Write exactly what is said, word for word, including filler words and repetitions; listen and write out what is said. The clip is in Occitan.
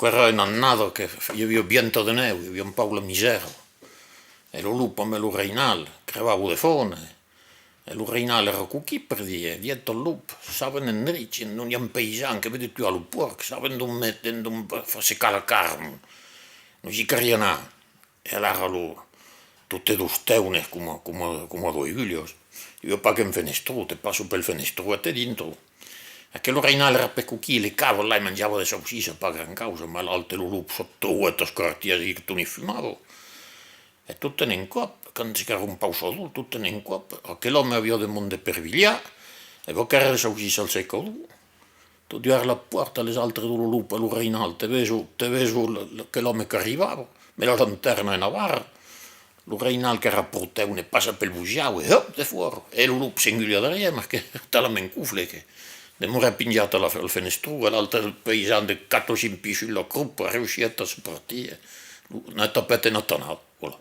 per una annada que i aviá bien de nèu, i aviá un pauc la misèra. E lo lop amb lo rainal crebavan de fam, e, e lo rainal èra coquin per dire, dièt al lop: «Sabèm endrech, ont i a un païsan que ven de tuar lo pòrc, sabèm d'ont metre, d'ont far secar la carn, nos i caliá anar.» E alara lo, totes dos teunes coma, coma, coma doas agulhas. I aviá pas qu'un fenestron, te passa pel fenestron e te dintra. Aquel rainal èra pus coquin, lecava, là, e manjava de saucissa, pas grand causa, mas l'autre, lo lop, sota uèt escartias, que tot ne fumava. E tot en un còp, quand se qu'èra un pauc sadol, tot en un còp, aquel òme aviá de monde per velhar, e va quèrre de saucissa al secador. Tot duèrt la pòrta, les autres, lo lop e lo rainal, te veson, te veson l-, l-, aquel òme qu'arribava, amb la lantèrna e una barra. Lo rainal qu'èra pro teune passa pel bojau e hòp, defòra. E lo lop s'engulha darrièr, mas que talament confle que demorèt penjat a la, al fenestron, e l'autre, lo païsan de quatre o cinc pichons, la cropa, reüssièt a se partir, e lo, ne tapèt una tanada, voilà.